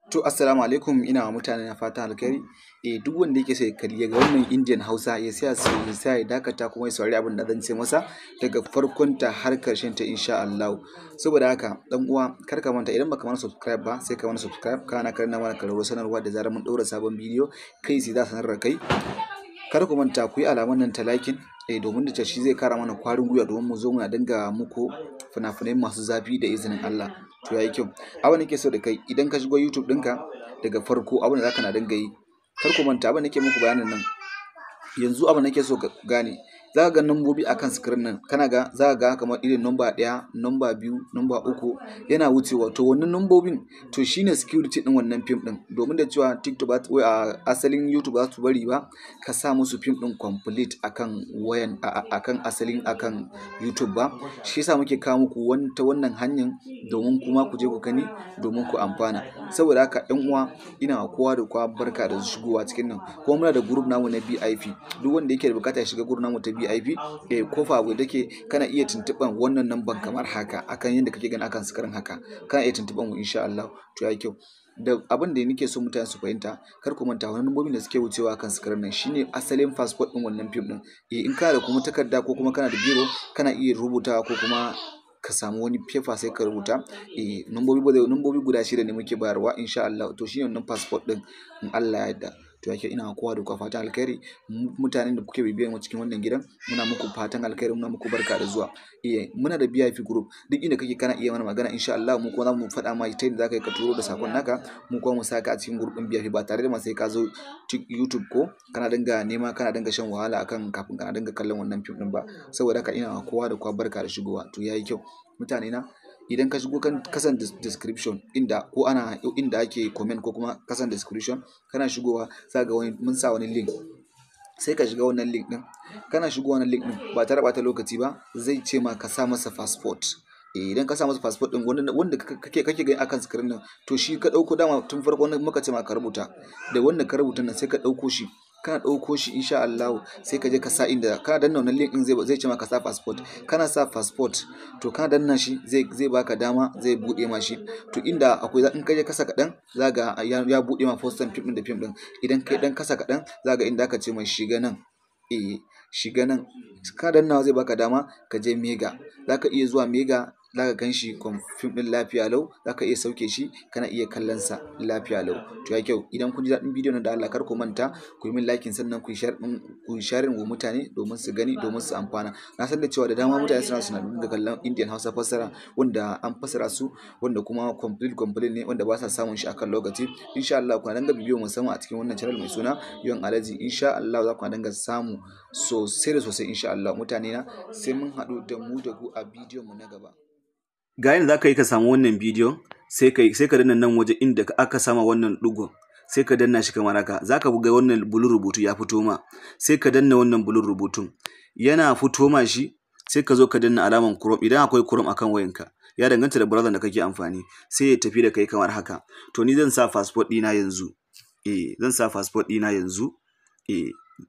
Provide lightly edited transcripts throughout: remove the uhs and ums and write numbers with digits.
To, assalamu alaikum, ina wa mutane na fatan alkhairi. Duk wanda yake so ya kalli ga wannan Indian Hausa, ya saya ya saya ya dakata kuma ya saurari abin da zan ce masa daga farkon ta har karshen ta, insha Allah. Saboda haka, dan uwa, kar ka manta, idan baka mana subscribe ba, sai ka mana subscribe, kana karna mana kararrawar sanarwa, da zarar mun ɗaura sabon bidiyo kai sai za sanar da kai. Kar ku manta ku yi alaman nan ta liking, domin da shi zai kara mana kwarin gwiwa domin mu zo muna dinga muku fina-finai masu zafi da izinin Allah. To, yayi kyau. Abin da nake so da kai, idan ka shigo YouTube ɗinka, daga farko abin da zaka na dinga yi, kar ku manta abin da nake muku bayanin nan yanzu, abin da nake so ka gane, za ka ga nambobi akan screen nan, kana ga za ka ga kamar irin number 1, number 2, number 3 yana wucewa. To, wannan nambobin to shine security din wannan film din, domin da cewa TikTok ba a asalin YouTube ba su bari ba ka sa musu film din complete akan wayan, akan asalin akan YouTube ba. Shi yasa muke kawo muku ta wannan hanyar domin kuma ku je ku gani, domin ku amfana. Saboda haka, ƴan uwa, ina wa kowa da kowa barka da shigowa cikin nan. Kuma muna da group namu na VIP. Duk wanda yake da bukata ya shiga group namu ta VIP, kofa abu take, kana iya tuntuɓan wannan namban kamar haka, akan yadda kake gani akan screen haka, kana iya tuntuɓan mu, insha Allah. To, yayi kyau. Da abin da nake so mutane su fahimta, kar ku manta, wannan nambobin da suke wucewa kan screen nan shine asalin password din wannan film din. In kana da kuma takarda ko kuma kana da biro, kana iya rubutawa, ko kuma ka samu wani paper sai ka rubuta. Nambobi guda shida ne muke bayarwa, insha Allah. To, shine wannan password din, in Allah ya yarda. To, yake ina kowa da kowa fatan alkhairi. Mutanen da kuke bibiyar mu cikin wannan gidan, muna muku fatan alkhairi, muna muku barka da zuwa. Muna da VIP group. Duk inda kake, kana iya mana magana, insha Allah mu kuma za mu faɗa ma ta yadda zaka yi ka turo da sakon naka, mu kuma mu saka a cikin group din VIP, ba tare da ma sai ka zo YouTube ko kana dinga nema, kana dinga shan wahala akan kafin kana dinga kallon wannan film din ba. Saboda haka, ina kowa da kowa barka da shigowa. To, yayi kyau. Mutane na, idan ka shigo kan kasan description, inda ko ana inda ake comment ko kuma kasan description, kana shigowa za ga wani mun sa wani link, sai ka shiga wannan link din. Kana shigo wannan link din, ba tare bata lokaci ba, zai ce ma ka sa masa password. Idan ka sa masa password din wanda kake gani akan screen nan, to shi ka dauko. Dama tun farko muka ce ma ka rubuta da wanda ka rubuta nan, sai ka dauko shi. Kana ɗauko shi, insha Allah, sai ka je ka sa inda kana danna wannan link din, zai ce maka sa password. Kana sa password, to kana danna shi, zai baka dama, zai bude ma shi. To, inda akwai, in ka je kasa kaɗan, za ga ya bude ma poster film din da film din. Idan kai dan kasa kaɗan, za ga inda aka ce mai shiga nan. Shiga nan, ka dannawa, zai baka dama ka je Mega. Zaka iya zuwa Mega, zaka gan shi fim ɗin lafiya lau, zaka iya sauke shi, kana iya kallon sa lafiya lau. To, ya kyau. Idan kun ji daɗin bidiyon nan, da Allah kar ku manta ku yi min liking, sannan ku yi sharing wa mutane domin su gani, domin su amfana. Na san da cewa da dama mutane suna dinga kallon Indian Hausa fassara wanda an fassara su, wanda kuma complete complete ne, wanda ba sa samun shi akan lokaci. Insha Allah ku dinga bibiyo musamman a cikin wannan channel mai suna Yawan Alaji. Insha Allah za ku dinga samu sosai da sosai, insha Allah. Mutane na, sai mun haɗu da mu da ku a bidiyon mu na gaba. Ga yadda za ka yi ka samu wannan bidiyon. Sai ka danna nan waje inda aka sama wannan ɗigon, sai ka danna shi kamar haka. Za ka buga wannan bulun rubutu ya fito ma, sai ka danna wannan bulun rubutun. Yana fito ma shi, sai ka zo ka danna alaman Chrome, idan akwai Chrome akan wayanka, ya danganta da browser da kake amfani. Sai ya tafi da kai kamar haka. To, ni zan sa password ɗina yanzu. Zan sa password ɗina yanzu.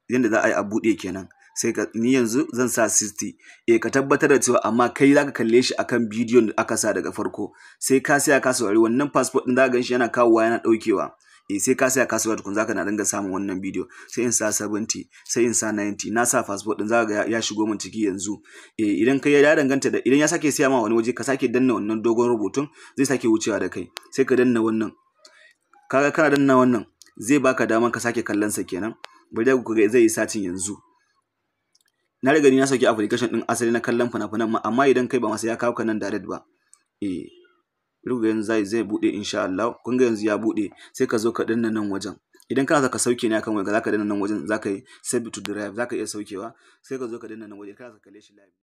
Yanda za a yi a buɗe kenan. Sai ka ni yanzu zan sa 60. Ka tabbatar da cewa amma kai zaka kalle shi akan bidiyon da aka sa daga farko. Sai ka saya ka saurari wannan password din, zaka gan shi yana kawowa yana daukewa. Sai ka saya ka saurari tukun zaka na dinga samun wannan bidiyo. Sai in sa 70, sai in sa 90. Na sa password din, zaka ga ya shigo min ciki yanzu. Idan kai ya danganta da idan ya sake siya ma wani waje, ka sake danna wannan dogon rubutun, zai sake wucewa da kai. Sai ka danna wannan. Kaga kana danna wannan, zai baka daman ka sake kallon sa kenan. Bari ku ga zai yi searching yanzu. Na riga ni na sauke application din asali na kallon fina-finan ma, amma idan kai ba masa ya kawo ka nan direct ba. Bari yanzu zai bude, insha Allah. Kun ga yanzu ya bude. Sai ka zo ka danna nan wajen. Idan kana so ka sauke ne akan wayarka, zaka danna nan wajen, zaka yi save to drive, zaka iya saukewa. Sai ka zo ka danna nan wajen, kana so ka kalle shi live.